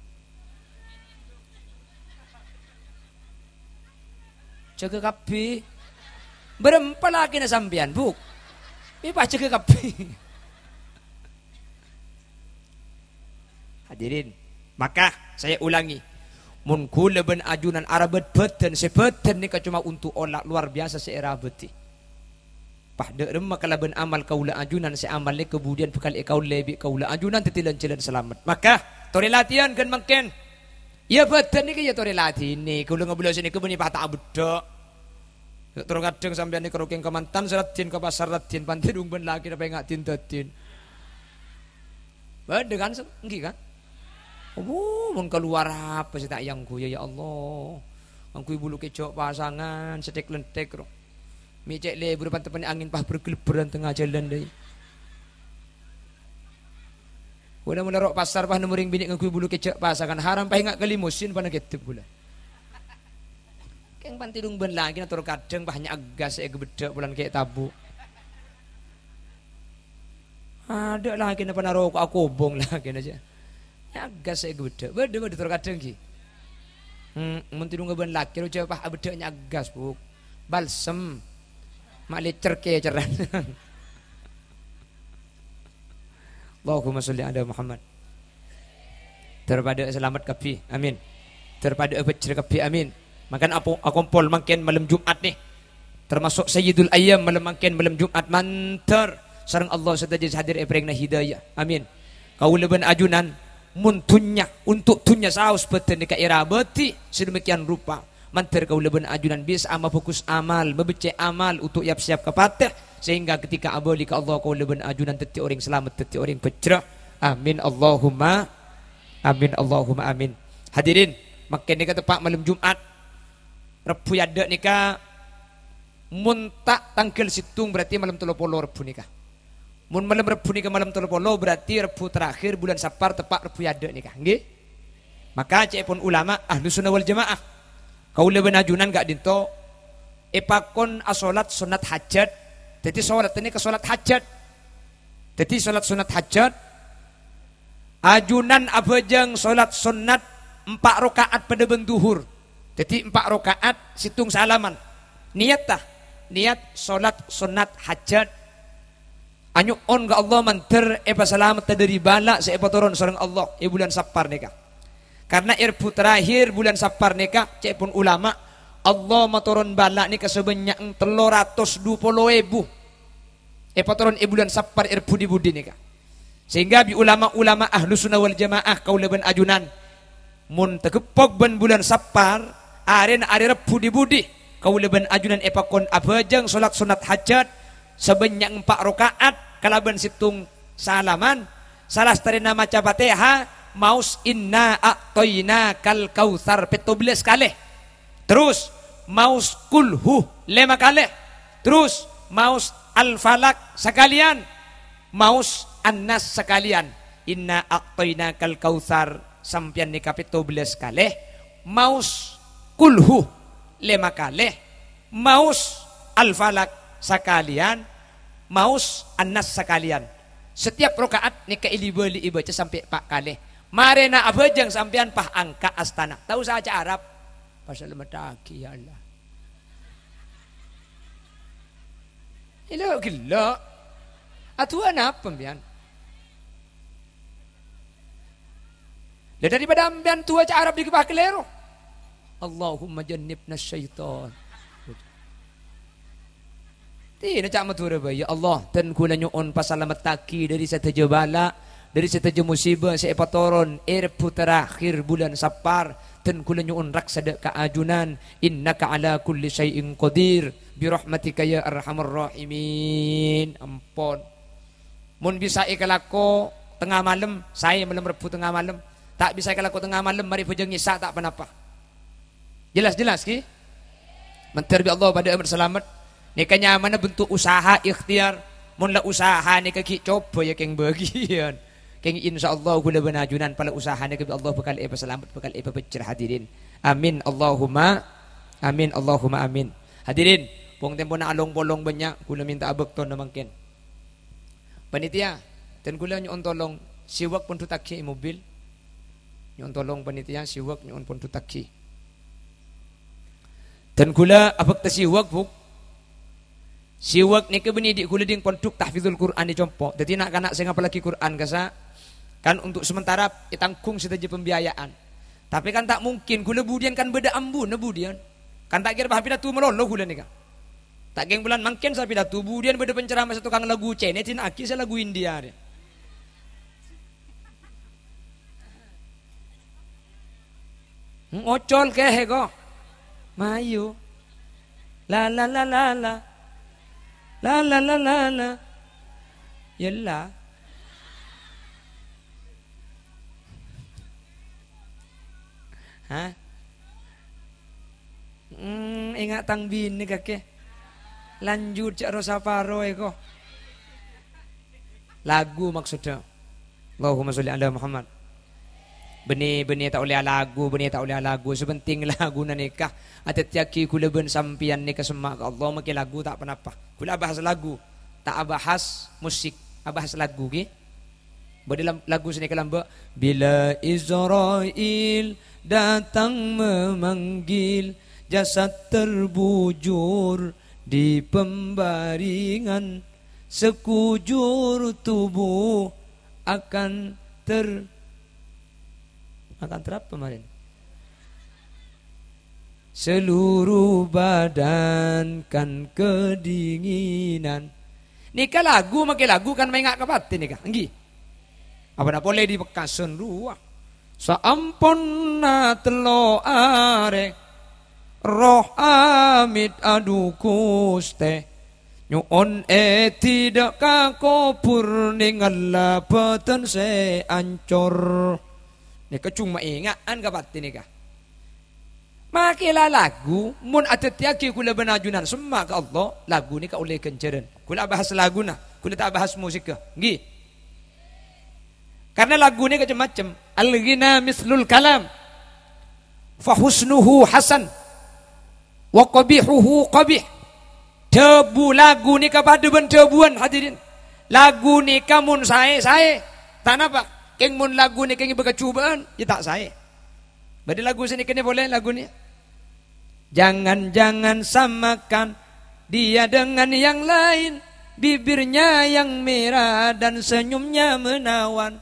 Jâgâ kabbhi. Bârâmpa lakèna sampèyan, Bu'? Mè' pas jâgâ kabbhi. Hadirin, maka saya ulangi, mon kaulâ bân ajunan arabât bhâdhân, sè bhâdhân nèka coma onto' ola' lowar biyasa sè èrabâdhi. Pas dâ' remma kalabân amal kaulâ ajunan sè amal nèka budiyân bhâkal èkaollè bi' kaulâ ajunan dhâddhi lan-jhâlân salamet. Maka, torè latèyan ghân mangkèn. Iyâ, bhâdhân nèka iyâ torè latènè. Kaulâ ngabellâ sè nèka bânnè pas ta' abeddhâ'. Terro kadhâng sampèyan nèka rokèng kamantan sè raddhin ka pasar raddhin, pantè dhung bân lakèna pènga' din-daddin. Bâdâ kan, Se-, ènggi kan? Oh, mon kalowar apa sè ta' èangghuya, ya Allah? Ngangghuy bulu kèjhâ' pasangan, sè thèk-lènthèk, ro. Mè' cè' lebur pan-teppa'na angèn pas bergelebberan tengnga jhâlân, dâi. Kaulâ mon la ro' pasar pas nemmo rèng binè' ngangghuy bulu kèjhâ' pasangan, haram pas ènga' ka limosin pana gheddhep kaulâ. Kèng pantè dhung bân lakèna tor kadhâng pas nya'aggas sè èghâbeddhâ' polana kè' tabu'. Adâ' lakèna pana roko'a kobong lakèna jâ. Nya'aggas sè èghâbeddhâ'. Bâdâ, bâdâ tor kadhâng ghi. Hmm, mon tèdhungnga bân lakè ro jâ pas abeddhâ' nya'aggas, Bu'. Balsem. Ma' lècèr kècèrran. Allahumma sholli ala Muhammad. Tor padâ salamet kabbhi. Amin. Tor padâ abhâjjhrâ kabbhi. Amin. Mangkana apo-, akompol mangkèn malem Jum'at nè. Termasuk Sayyidul Ayyam malem mangkèn malem Jum'at mandhâr sareng Allah sadhâjâ sè hadir èparèngana hidayah. Amin. Kaulâ bân ajunan mon dhunnya, onto' dhunnya saos bhâdhân nèka èrabâdhi sedemikian rupa. Mandhâr kaulâ bân ajunan bisa'a mabhâghus amal, mabeccè' amal onto' yap-sèyap ka patè, sehingga ketika abâli ka Allah kaulâ bân ajunan dhâddhi orèng salamet, dhâddhi orèng bhâjjhrâ. Amin, Allahumma amin, Allahumma amin. Hadirin, mangkèn nèka teppa' malem Jum'at. Rebbhu è adâ' nèka mon ta' tangghâl sèttong berarti malem tello polo Rebbhu nèka. Mon malem Rebbhu nèka malem tello polo, berarti Rebbhu terakhir bulân Sappar teppa' Rebbhu è adâ' nèka, ènggi? Maka ca'èpon ulama Ahlus Sunnah wal Jamaah, kaulâ bân ajunan ka'dinto èpakon asolat sonnat hajat. Dhâddhi solat nèka solat hajat. Dhâddhi solat sonnat hajat, ajunan abhâjâng solat sonnat empa' raka'at padâ bân dhuhur. Dhâddhi empa' raka'at, sèttong salaman. Niyatta, niyat solat sonnat hajat. Anyo'on ka Allah mandhâr èpasalametta dhâri bâlâ sè èpatoron sareng Allah è bulân Sappar nèka. Karna è Rebbhu terakhir bulân Sappar nèka, ca'èpon ulama, Allah matoron bâlâ nèka sabânnya'en tello ratos du polo èbu. Èpatoron è bulân Sappar è Rebbhu di-budi nèka. Sehingga bi' ulama-ulama Ahlus Sunnah wal Jamaah kaulâ bân ajunan, mon tageppok bân bulân Sappar, arèna arè Rebbhu di-budi, kaulâ bân ajunan èpakon abhâjâng solat sonnat hajat, sabânnya' empa' raka'at kalabân sèttong salaman, salastarèna maca Fatihah, maos "Inna a'thainakal kautsar" pètto bellâs kalè. Terros, maos Qulhu lèma kalè. Terros, maos Al-Falaq sakalèyan. Maos An-Nas sakalèyan. "Inna a'thainakal kautsar", sampèyan nèka pètto bellâs kalè. Maos Qulhu lèma kalè. Maos Al-Falaq sakalèyan. Maos An-Nas sakalèyan. Setiap raka'at nèka èli-bâli èbâca sampè' pa' kalè. Marèna abhâjâng sampèyan pas angka' astana. Ta' osa aca Arab. Pas salamettaghi, ya Allah. Ilo ghello'. Adu'a napa, sampèyan? Lah, daripada sampèyan du'a ca' Arab dhi' pas kalèro. "Allahumma jannibna syaitan." Dina ca' Madhurâ bhâi, "Ya Allah, dân kaulâ nyo'on pasalamettaghi dhâri sadhâjâ bâlâ, dhâri sadhâjâ musibâ sè èpatoron è Rebbhu terakhir bulân Sappar, dân kaulâ nyo'on raksa dâ' kaajunan, innaka ala kulli syai'in qadir, bi rahmatika ya arhamar rahimin." Ampon. Mon bisa èkalako tengnga malem, saè malem Rebbhu tengnga malem. Ta' bisa èkalako tengnga malem, marè bhâjâng Isya' ta' ponapa. Jelas-jelas, ghi? Mandhâr bi' Allah padâ amat salamet. Nèka nyamana bentuk usaha ikhtiar. Mon la usaha nèka ghi' coba ya kèng bâgiyân. Kèng insyaallah kaulâ bân ajunan pala usaha nèka bi' Allah bhâkal èpasalamet, bhâkal èpabhâjjhrâ hadirin. Amin, Allahumma amin, Allahumma amin. Hadirin, pong-tempona along-polong bânnya', kaulâ mènta'a bâktona mangkèn. Panitia, dân kaulâ nyo'on tolong Siwak pondhuttaghi è mobil. Nyo'on tolong panitia siwak nyo'on pondhuttaghi. Dan ghulâ abhâkta siwak, Bu'. Siwak nèka bânnè dhi' ghulâ ding pondhuk tahfizul Qur'an è compo'. Dhâddhi na'-kana' sè ngapallaghi Qur'an kassa', kan untuk sementara ètanggung sadhâjâ pembiayaan. Tapè kan ta' mungkin, ghulâ budiyân kan bâdâ ambuna budiyân. Kan ta' kèra pas pidato malolo ghulâ nèka. Ta' kèng bulân mangkèn sè pidato, budiyân bâdâ penceramah sè tokang lagu cènè, dina'aghi sè lagu India rè. Hmm, ocol kèhè ko. Mayu. La, la, la, la, la. La, la, la, la, la. Yella. Hah? Hmm, enga' tang binè kakè. Lanjut cè' rosa paro èko. Lagu maksodda. Allahumma sholli ala Muhammad. Bânnè, bânnè ta' ollè alagu, bânnè ta' ollè alagu. Sè pentèng laguna nèka adhâddhiyâghi ghulâ bân sampèyan nèka semma' ka Allah, makè lagu ta' ponapa. Ghulâ abahas lagu, ta' abahas musik, abahas lagu, ghi. Bâdâ lam-, lagu sè nèka lambâ', "Bila Israil datang memanggil, jasad terbujur di pembaringan, sekujur tubuh akan ter-," akan ter apa kemarin? "Seluruh badan kan kedinginan." Nèka lagu, makè lagu kan maènga' ka patè nèka, ènggi? Apa na polè dhi Pekkasen rowa? Saamponna tello' arè, erroh amit, adhu Ghustè, nyo'on èdhi dâ' ka kobhur, nèngalla bâdân sè ancor. Nèka coma ènga'an ka patè nèka. Makè la lagu, mon adhâddhiyâghi ghulâ bân ajunan semma' ka Allah, lagu nèka ollè ghânjhârân. Ghulâ abahas laguna, ghulâ ta' abahas musikka. Ènggi. Karna lagu nèka cem-macem. "Al-ghina mislul kalam. Fa husnuhu hasan. Wa qabihuhu qabih." Dhâbu lagu nèka padâ bân dhâbuwân, hadirin. Lagu nèka mon saè, saè. Ta' napa? Kèng mon lagu nèka ngibâ kacobâ'ân, ya ta' saè. Bâdâ lagu sè nèka nè polè, lagu nè. Jangan-jangan samakan dia dengan yang lain, bibirnya yang merah dan senyumnya menawan.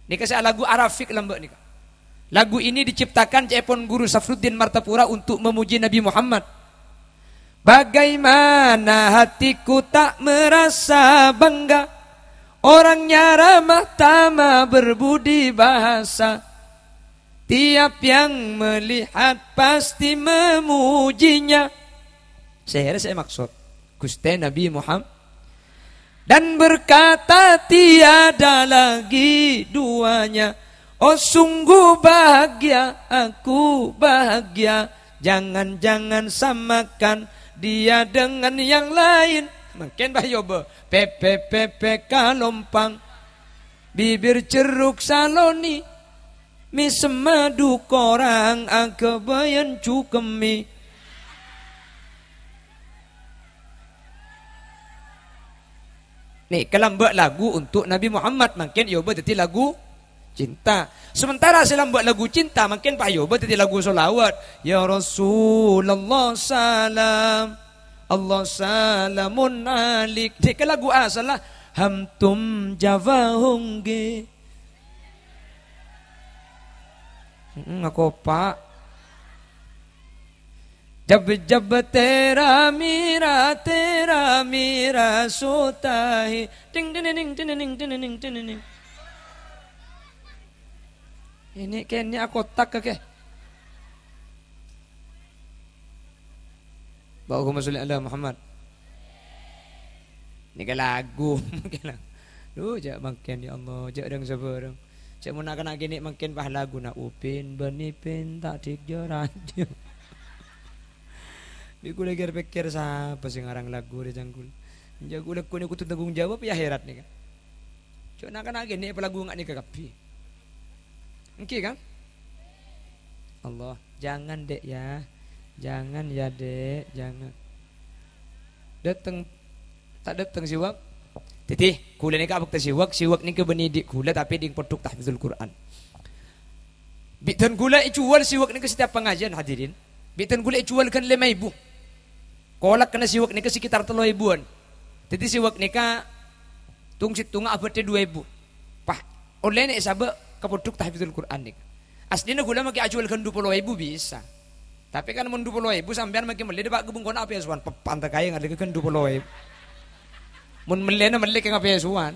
Nèka sè alagu Arafiq lambâ' nèka. Lagu ini diciptakan ca'èpon Guru Safruddin Martapura untuk memuji Nabi Muhammad. Bagaimana hatiku tak merasa bangga, orangnya ramah tamah berbudi bahasa. Tiap yang melihat pasti memujinya. Sèra sè èmaksod? Ghustè Nabi Muhammad. Dan berkata tiada lagi duanya. Oh, sungguh bahagia, aku bahagia. Jangan-jangan samakan dia dengan yang lain. Mangkèn bâ yobâ. Pèpè, pèpè, kalompang. Bibir jeruk saloni. Mè' semmadu korang aghâbâyân cukemmi. Nèka lambâ' lagu untuk Nabi Muhammad, mangkèn èobâ dhâddhi lagu cinta. Sementara sè lambâ' lagu cinta, mangkèn pas èobâ dhâddhi lagu sholawat. Ya Rasulullah salam, Allah salamun alaik. Nèka lagu asalla, hamtum jawahongge. Mm-mm, akopa'. Jab, jab, tera mira, tera mira sotahi. Ding, ding, ding, ding, ding, ding, ding, ding, ding, ding. Ini kayaknya akotak, kakek. Allahumma sholli ala Muhammad. Nèka lagu. Duh, jhâ' mangkèn, ya Allah, jhâ' rèng-sabârâng. Jhâ' mon na'-kana' kènè' mangkèn pas laguna Upin bân Ipin ta' dik jâ' rajâ. Bi' kaulâ kèr-pèkkèr sapa sè ngarang lagu rè cangkul. Jhâ' kaulâ kènè' kodhu tanggung jawab ya akhèrat nèka. Jhâ' na'-kana' kènè' pas lagu nga' nèka kabbhi. Èngghi, kan? Allah, jangan, Dek, ya. Jangan ya, Dek, jangan. Dâteng, ta' dâteng sè, Wak? Dhâddhi, ghulâ nèka abhâkta siwak, siwak nèka bânnè dhi' ghulâ, tapè dhi' pondhuk tahfidzul Qur'an. Bi' dân ghulâ èjhuwâl siwak nèka setiap pangajiân, hadirin. Bi' dân ghulâ èjhuwâl ghân lèma èbu. Kolakna siwak nèka sekitar tello èbuwân. Dhâddhi siwak nèka tong-settongnga abâdhâ du èbu. Pah, ollè nè èsabâ' ka pondhuk tahfidzul Qur'an nèka. Asllina ghulâ makè ajhuwâl ghân du polo èbu bisa. Tapè kan mon du polo èbu sampèyan makè mellè dâpa' ka bengkona apèsowan, pepanta kaè ngalèka ghân du polo èbu. Mon mellèna mellè kèng apèsowan.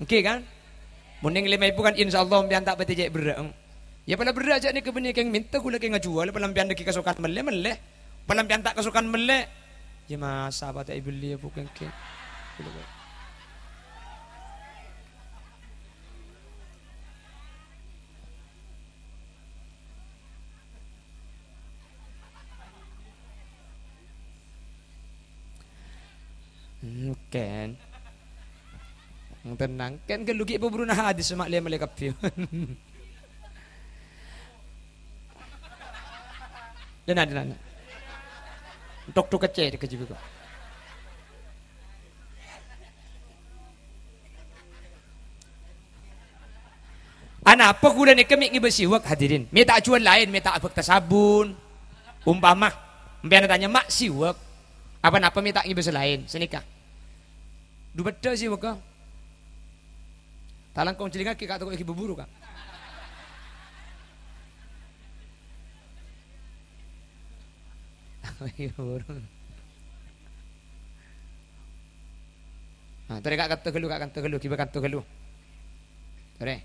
Èngghi kan? Mon nèng lèma èbu kan insyaallah sampèyan ta' patè cè' berrâ'. Iyâ, pola berrâ' jhâ' nèka bânnè kèng mènta ghulâ kèng ajhuwâl, pola sampèyan dhâggi' kasokan mellè, mellè. Pola sampèyan ta' kasokan mellè. Iyâ, masa apa ta' èbelli ya, Bu, kèng, kèng. Hmm, kèn. Tenang, kèn ghâllu ghi' paburuna hadis ma' lè-mellè kabbhi. Dena, dena, dena. Tok-tok kecè, kecè biko. Anapa ghulâ nèka mè' ngibâ siwak, hadirin? Mè' ta' ajhuwâl laèn, mè' ta' abhâkta sabun. Umpama, sampèyan atanya, "Ma' siwak? Apa napa mè' ta' ngibâ sè laèn?" Sanèka. Du bâdâ siwakka. Ta' langkong jhâlingaghi, Ka', tako' èghibâ buru, Ka'. Èghibâ buru. Nah, torè ka' kanto ghâllu, ka' kanto ghâllu, ghibâ kanto ghâllu. Torè.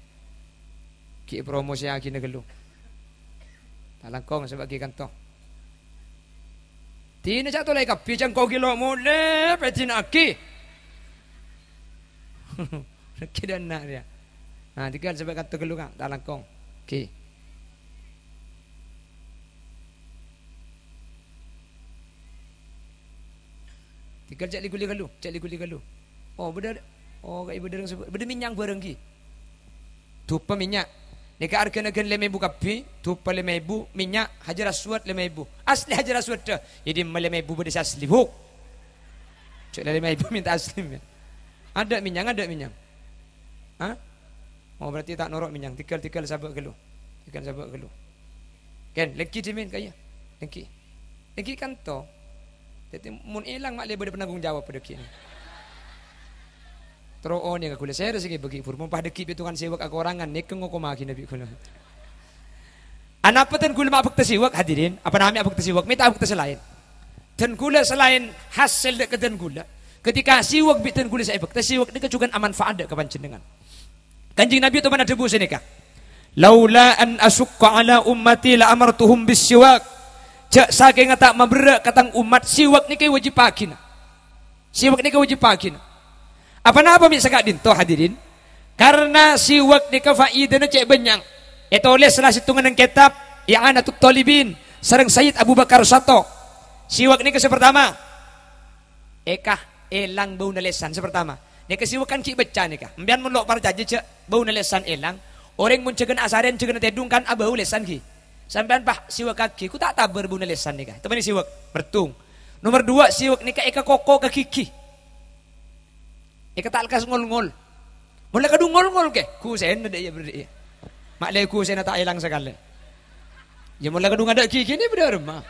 Ghi' èpromosèaghina ghâllu. Ta' langkong sabâ' ghi' kanto. Dina jhâ' tolè kabbhi jhâ' engko' ghi' lo' molè, pèdina'aghi. Ghi' dâ' enna' rèya. Nah, tèngghâl sabâ' kanto ghâllu, Ka', ta' langkong. Ghi. Tèngghâl jhâ' li-ghuli ghâllu, jhâ' li-ghuli ghâllu. Oh, bâdâ, oh, kaè bâdâ rèng sè, bâdâ mènyang bhârâng ghi. Dupa mènya'. Nèka arghâna ghân lèma èbu kabbhi, dupa lèma èbu, mènya', Hajar Aswad lèma èbu. Asli Hajar Aswad dâ. È dimma lèma èbu bâdâ sè asli, Bu'. Jhâ' lè lèma èbu mènta asli, ya. Adâ' mènyang, adâ' mènyang. Hah? Oh, berarti ta' noro' mènyang. Tèngghâl, tèngghâl sabâ' ghâllu. Tèngghâl sabâ' ghâllu. Kèn, lèngghi dhimèn kaya. Lèngghi. Lèngghi kanto. Dhâddhi, mon èlang, ma' lè bâdâ penanggung jawab padâ ghi'. Terro onènga ghulâ sèra sè ngibâ ghi' buru. Mon pas dhâggi' pèttongan sèwak akorangan, nèka ngokomaghina bi' ghulâ. Anapa dân ghulâ ma' abhâkta sèwak, hadirin? Apa namanya abhâkta sèwak? Mè' ta' abhâkta sè laèn. Dân ghulâ sè laèn hasèl dâ' ka dân ghulâ. Ketika sèwak bi' dân ghulâ sè èbhâkta, sèwak nèka jhughân amanfaat dâ' ka panjhennengngan. Kanjeng Nabi otoman adhâbu sanèka, "Laula an asyukka ala ummati la amartuhum bis-siwak." Jhâ' sakènga ta' maberrâ' ka tang ommat, sèwak nèka èwâjibhâghina. Sèwak nèka èwâjibhâghina. Apa napa mè' saka'dinto, hadirin? Karna sèwak nèka faèdana cè' bânnya'. Ètolès sala sèttongnga neng kètab I'anatut Thalibin sareng Sayyid Abu Bakar Syato. Sèwak nèka sè partama, èka èlang bâuna lèsan sè partama. Nèka sèwak kan ghi' bâcca nèka. Sampèyan mon lo' parcajâ jhâ' bâuna lèsan èlang, orèng mon jhâghâna asarèn, jhâghâna tèdung kan abâu lèsan ghi. Sampèyan pas sèwakaghi, ghu ta' tabâr bâuna lèsan nèka. Teppanè sèwak, mertung. Nomer duwâ', sèwak nèka èkakoko ka ghighi. Èkata'lekas ngol-ngol. Mon la kadhung ngol-ngol kè, ghusèna dâ' iyâ bâdâ iyâ. Ma' lè ghusèna ta' èlang sakalè. Iyâ, mon la kadhung adâ' ghighina bâdâ aremma.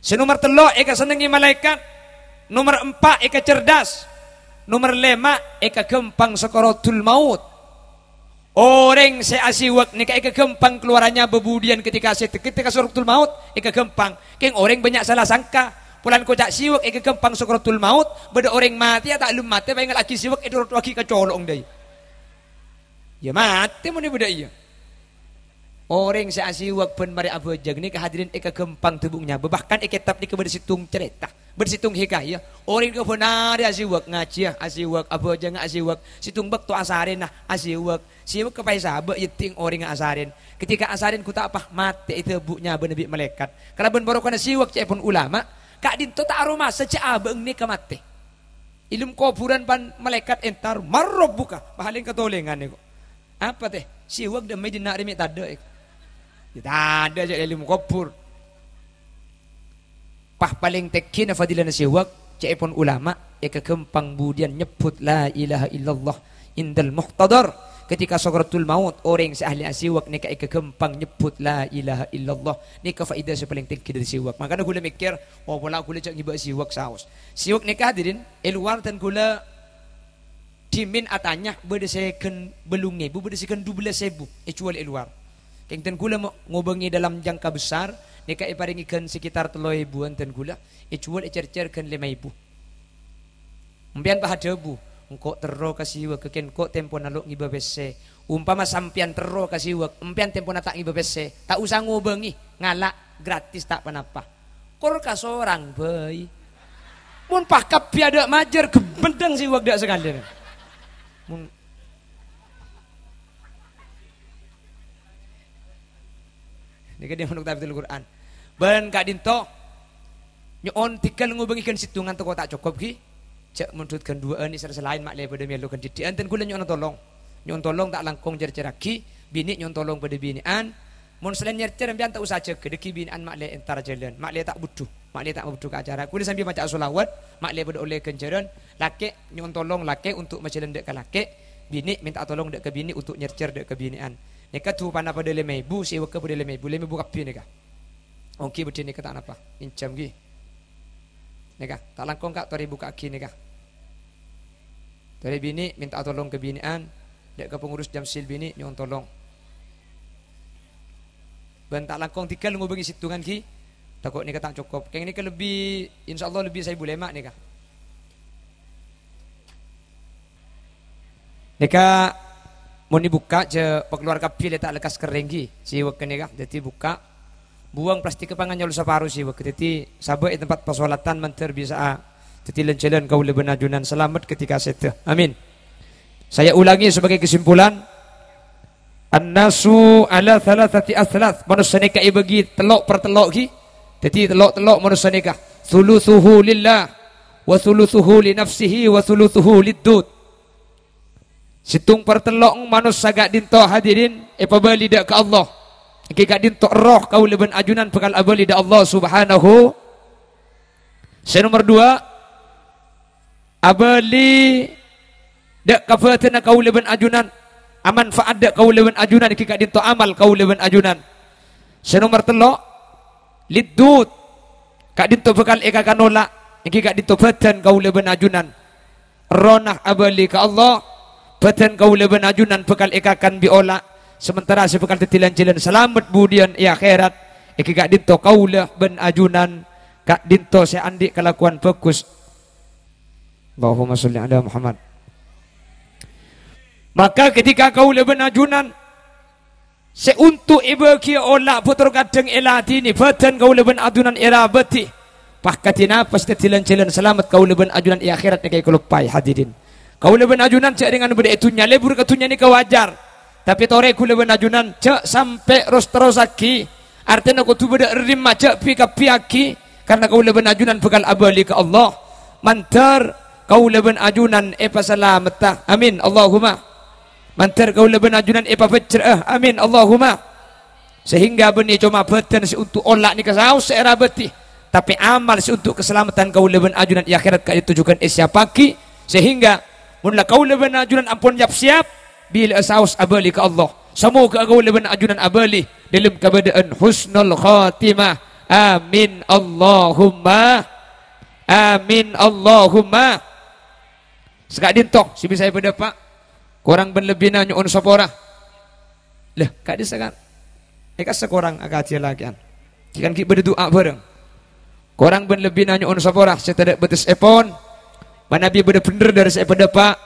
Sè nomer tello' èkasennengngè malaèkat, nomer empa' èkacerdas, nomer lèma' èkaghâmpang sakaratul maut. Orèng sè asèwak nèka èkaghâmpang kalowarra nyabâ budiyân ketika sè dâkkèt ka sakaratul maut, èkaghâmpang. Kèng orèng bânnya' sala sangka, polana koca' sèwak èkaghâmpang sakaratul maut, bâdâ orèng matèya ta' lem matè, pas èngallaghi sèwak èdhorottowaghi ka colo'na dâi. Iyâ matè mon è bâdâ iyâ. Orèng sè asèwak bân marè abhâjâng nèka hadirin èkaghâmpang dâbung nyabâ. Bahkan è kètab nèka bâdâ sèttong carèta, bâdâ sèttong hikayah. Orèng kabân arè asèwak, ngajhiyâ asèwak, abhâjângnga asèwak, sèttong bâkto asarèna asèwak. Sèwak ka paè sabâ' yâ tèng orèngnga asarèn. Ketika asarèn ghu ta' pas matè èdâbu nyabâna bi' malaèkat. Kalabân bhârokana sèwak ca'èpon ulama, ka'dinto ta' aromasa jhâ' abâ'na nèka matè. È lem kobhurân bân malaèkat èntar, "Man rabbuka?" Palèng katolèngan nèko. Apa tè? Sèwak dâ' emmè dinna' rè mè' tadâ', èko. Yâ tadâ' jhâ' è lem kobhur. Pas palèng tèngghina fadilana sèwak, ca'èpon ulama, èkaghâmpang budiyân nyebbhut la ilaha illallah indal muhtadar. Ketika sakaratul maut, orèng sè ahli asèwak nèka èkaghâmpang nyebbhut la ilaha illallah. Nèka faèdah sè palèng tèngghi dhâri sèwak. Mangkana ghulâ mèkkèr, "Oh, pola ghulâ jhâ' ngibâ sèwak saos." Sèwak nèka, hadirin, è lowar dân ghulâ dhimèn atanya bâdâ sè ghân bâllung èbu, bâdâ sè ghân dubellâs èbu èjhuwâl è lowar. Kèng dân ghulâ mo-, ngobângè dalam jangka besar, nèka èparèngè ghân sekitar tello èbuwân dân ghulâ, èjhuwâl ècèr-cèr ghân lèma èbu. Empèyan pas adhâbu, "Engko' terro ka sèwak, kèng engko' tempona lo' ngibâ pèssè." Ompama sampèyan terro ka sèwak, empèyan tempona ta' ngibâ pèssè, ta' osa ngobângè, ngala', gratis ta' ponapa. Kor kasorang bhâi. Mon pas kabbhi adâ' majâr, ghâmpèndhâng sèwak dâ' sakalèyan. Mon Nèka dhimèn Tahfidul Quran. Bân ka'dinto, nyo'on tèghâl ngobângè ghân sèttongan tako' ta' cokop, ghi. Jhâ' mondhut ghân duwâ'ân, èsèr sè laèn ma'lè padâ mèlo ghân dhiddhi'ân, dân ghulâ nyo'ona tolong. Nyo'on tolong ta' langkong cèr-cèrraghi, binè' nyo'on tolong padâ binè'an. Mon salèn nyèr-cèr, empèyan ta' osa jâgâ, dhâggi' binè'an ma'lè entar jhâlân, ma'lè ta' budhu, ma'lè ta' mabudhu ka acara. Ghulâ sambi maca'a sholawat, ma'lè padâ ollè ghânjhârân. Lakè' nyo'on tolong lakè' untuk majhâlân dâ' ka lakè', binè' mènta tolong dâ' ka binè' untuk nyèr-cèr dâ' ka binè'an. Nèka dhupana padâ lèma èbu, sèwakka padâ lèma èbu, lèma èbu kabbhi nèka. Ongghi bâdhi nèka ta' napa, ènjhâm ghi. Nèka, ta' langkong, Ka', torè buka'aghi nèka. Torè binè' mènta tolong ka binè'an, dâ' ka pengurus Jamsil binè' nyo'on tolong. Bân ta' langkong tèghâl ngobângè sèttongan ghi. Tako' nèka ta' cokop. Kèng nèka lebbi, insyaallah lebbi saèbu lèma' nèka. Nèka mon èbukka' jhâ' pakalowar kabbhi lè ta' lekkas kerrèng ghi, sèwakka nèka. Dhâddhi bukka', buwâng plastikka, pangan nyolo saparo sèwakka. Dhâddhi sabâ' è tempat pasolatan mandhâr bisa'a dhâddhi lan-jhâlân kaulâ bân ajunan salamet ketika sèdhâ. Amin. Saya ulangi sebagai kesimpulan, "An-nasu ala thalathati athlas." Manossa nèka èbâgi tello' per tello' ghi. Dhâddhi tello'-tello' manossa nèka. "Thulutsuhu lillah, wa thulutsuhu li nafsihi, wa thulutsuhu lid-dud." Sèttong per tello' manossa ka'dinto, hadirin, èpabâli dâ' ka Allah. Èngghi ka'dinto erroh kaulâ bân ajunan bhâkal abâli dâ' Allah Subhanahu. Sè nomer duwâ', abâli dâ' ka bhâdhânna kaulâ bân ajunan, amanfa'at dâ' kaulâ bân ajunan, èngghi ka'dinto amal kaulâ bân ajunan. Sè nomer tello', lid-dud, ka'dinto bhâkal èkakan ola', èngghi ka'dinto bhâdhân kaulâ bân ajunan. Errohna abâli ka Allah, bhâdhân kaulâ bân ajunan bhâkal èkakan bi' ola', sementara sè bhâkal dhâddhi lan-jhâlân salamet budiyân è akhèrat, èngghi ka'dinto kaulâ bân ajunan, ka'dinto sè andi' kalakowan bhâghus. Allahumma sholli ala Muhammad. Maka ketika kaulâ bân ajunan sè onto' èbâghiyâ ola' bhuto kadhâng èladhinè, bhâdhân kaulâ bân ajunan èrabâdhi. Pas kadhi napa sè dhâddhi lan-jhâlân salamet kaulâ bân ajunan è akhèrat nèka èkaloppaè, hadirin. Kaulâ bân ajunan jhâ' rèng bâdâ è dhunnya, lebur ka dhunnya nèka wajar. Tapè torè kaulâ bân ajunan jhâ' sampè' ros-terrossaghi. Artèna kodhu bâdâ rimma, jhâ' bi-kabbhiyaghi, karna kaulâ bân ajunan bhâkal abâli ka Allah. Mandhâr kaulâ bân ajunan èpasalametta. Amin, Allahumma. Mandhâr kaulâ bân ajunan èpabhâjjhrâ'â. Amin, Allahumma. Sehingga bânnè coma bhâdhân sè onto' ola' nèka saos sè èrabâdhi, tapè amal sè onto' kasalameddhân kaulâ bân ajunan è akhèrat ka'dinto jhughân èsiyappaghi. Sehingga mon la kaulâ bân ajunan ampon yap-siyap, bilâ'â saos abâli ka Allah. Samoghâ kaulâ bân ajunan abâli dâlem kabâdâ'ân husnul khatimah. Amin, Allahumma. Amin, Allahumma. Saka'dinto sè bisa èpadâpa'. Korang bân lebbina nyo'on sapora. Lah, ka'dissa' kan? È kassa' korang akadhi alakè'an. Jhâ' kan ghi' bâdâ du'a bhâreng. Korang bân lebbina nyo'on sapora sè tadâ' bâtessèpon. Manabi bâdâ bhendher dâri sè èpadâpa',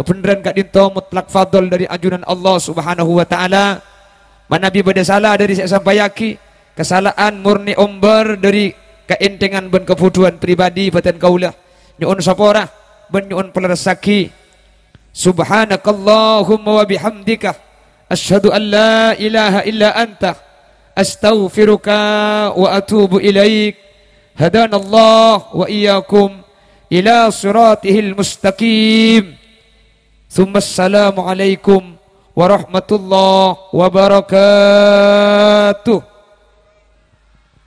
kabhendherrân ka'dinto mutlak fadl dâri ajunan Allah Subhanahu wa Ta'ala. Manabi bâdâ sala dâri sè èsampayaghi, kasala'an morni ombâr dâri kaènthèngan bân kabhudhuwân pribadi bhâdhân kaulâ. Nyo'on sapora bân nyo'on palerressaghi. Subhanakallahumma wa bihamdika, asyhadu an la ilaha illa anta, astaghfiruka wa atubu ilaik. Hadanallah wa iyyakum ila siratihil mustaqim. Tsumma assalamu alaikum warahmatullahi wabarakatuh.